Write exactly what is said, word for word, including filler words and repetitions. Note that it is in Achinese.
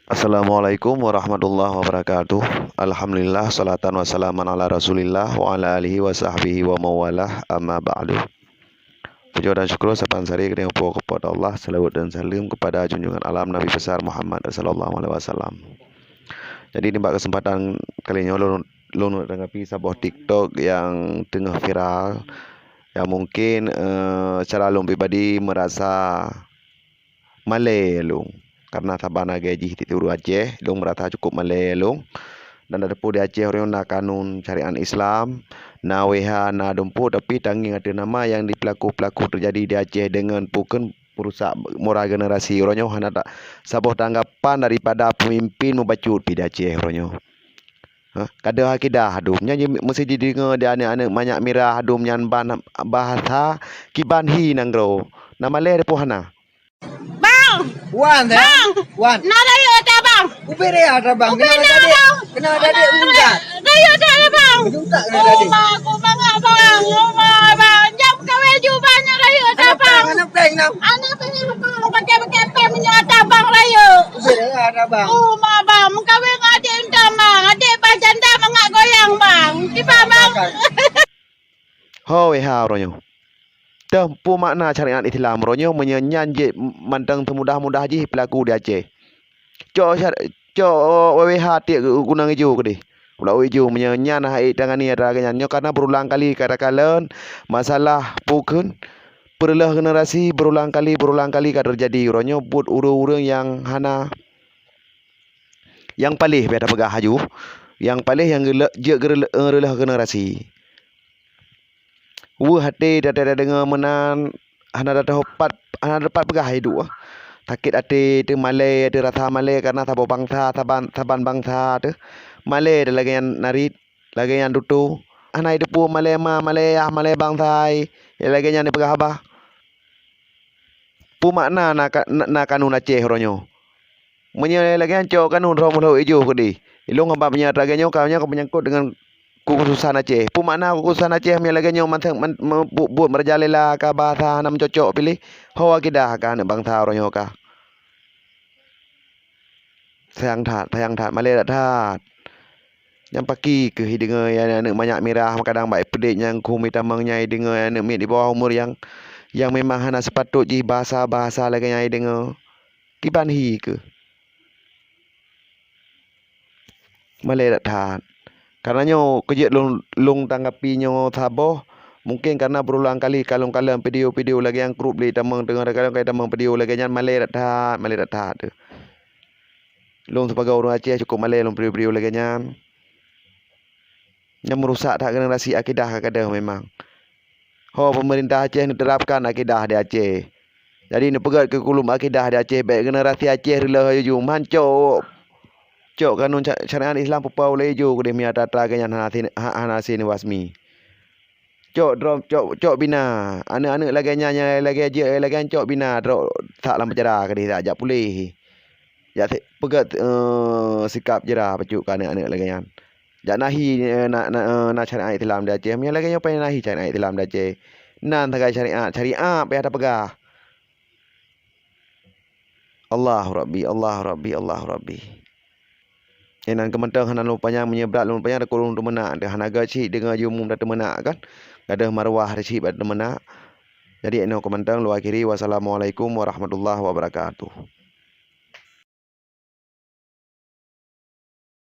Assalamualaikum warahmatullahi wabarakatuh. Alhamdulillah, salatan wa salaman ala Rasulillah wa ala alihi wa sahbihi wa mawalah, amma ba'du. Puja dan syukur saban sari keuneuk Po kepada Allah, salawat dan salam kepada junjungan alam Nabi besar Muhammad sallallahu alaihi wasallam. Jadi, nibak kesempatan kali nyoe lôn, lôn tanggapi saboh TikTok yang teungoh viral, yang mungkin, eh, secara lôn pribadi merasa malée lôn, karena saban lagée jih tieb-tieb ureuëng Aceh, lôn merasa cukup malée lôn. Dan tateupeue di Aceh uroe nyoe na kanun syariat Islam, na W H, na dumpeue, tapi tangieng ateueh nama yang di pelaku-pelaku terjadi di Aceh dengan pukon perusak moral generasi uroe nyoe hana ta-, saboh tanggapan daripada pemimpin mubacut pi di Aceh uroe nyoe. Ha, ka deuh akidah dum. Nyan meusti jideungoe di aneuëk-aneuëk manyak mirah dum nyan ban bahasa kiban hi nanggroe. Na malée teupeue hana? Bang! Wan, sayang. Bang! Wan. Na rayeuk ata, Bang. Ubé rayeuk ata, Bang. Ubé kena na, dadek. Bang. Kena dadek, Bang. Ujung tak? Rayeuk ata, Bang. Ujung tak kena dadek. Uma, aku bangga, Bang. Uma, Bang. Jam kawé ju banyak rayeuk ata, Bang. Anak prank, anak prank, Bang. Pakai, pakai prank meunyoe ata, Bang, rayeuk. Ubé rayeuk ata, Bang. Uma, Bang. Mengkawé ngon adik entam, Bang. Adik pas janda mangat goyang, Bang. Kiban, Bang. Ho W H uroe nyoe. Teuh peue makna syariat Islam uroe nyoe meunyoe nyan jeuet mantong seumudah-mudah jih pelaku di Aceh. Cok syar-, cok W H tiek gunang ijo keudeh. Pelaku ijo meunyoe nyan hana ék tangani atra lagée nyan. Nyoe karena berulang kali ka takalon masalah pukon peureuloh generasi berulang kali, berulang kali ka teujadi. Uroe nyoe buet ureuëng-ureuëng nyang hana, nyang paléh, biasa peugah laju, nyang paléh nyang geule-, jeuet geureuloh, reuloh generasi. Weueh até tadeungoe meunan, hana teupat, hana teupat peugah iduek. Sakét até, teumalée, teurasa malée karena saboh bansa, saban, saban bansa teuh malée lagée nyan narit, lagée nyan tutoe. Hana jiteupeue malée ma, malée yah, malée bansa, lagée nyan jipeugah haba. Peue makna na ka-, na, na kanun Aceh uroe nyoe? Meunyoe lagée nyan cok kanun rhom lhok ijo keudeh. Ilong haba meunyoe lagée nyoe ka, nyoe ka meunyangkot deungon kekhususan Aceh. Peue makna kekhususan Aceh meunyoe lagée nyoe mantong man-, me-, bu-, buet meurajalela ka bahasa hana meucocok piléh? Ho akidah ka aneuëk bansa uroe nyoe ka. Sayang that, sayang that, malée that-that. Nyang paki keuh jideungoe aneuëk manyak mirah, kadang bak peudeh nyang khume tamong nyang jideungoe aneuëk miet di bawah umur nyang, nyang memang hana seupatôt jih bahasa-bahasa lagée nyan jideungoe. Kiban hi keuh. Malée that-that. Karena nyoe keu jeuet lôn, lôn tanggapi nyoe saboh, mungken karena berulang kali ka lôn kalon video-video lagée nyan krup lé tamong teungoh kalon ka tamong video lagée nyan malée that-that, malée that-that teuh. Lôn sibagoe ureuëng Aceh cukup malée lôn video-video lagée nyan. Nyan meurusak that generasi akidah ka gadôh memang. Ho, peumeurintah Aceh neuterapkan akidah di Aceh. Jadi neupeugét keu kulub akidah di Aceh, bék generasi Aceh reuloh laju. Man cok, cok kanun sya-, syariat Islam peupau lé ju keudeh meunyoe atra-atra geuh nyan hana si-, ha-, hana sineuwasmi. Cok droe, cok, cok bina. Aneuëk-aneuëk lagée nyan, nyang lagée jeuet, lagée nyan cok bina droe that lam penjara keudeh that jak puléh. Jak se-, peugét, eh, sikap jera bacut keu aneuëk-aneuëk lagée nyan. Jak nahi, eh, na, na, eh, na syariat Islam di Aceh. Meunyoe lagée nyoe payah nahi syariat Islam di Aceh. Nan sagai syariat, syariat payah tapeugah. Allahu Rabbi, Allahu Rabbi, Allahu Rabbi. Inan keumeunteung hana lôn panyang, meunyoe brat lôn panyang, takot lôn teumeunak. Hana gét cit deungoe jumum tateumeunak kan. Gadôh marwah cit bak teumeunak. Jadi, inoe keumeunteung lôn akhiri. Wassalamualaikum warahmatullahi wabarakatuh.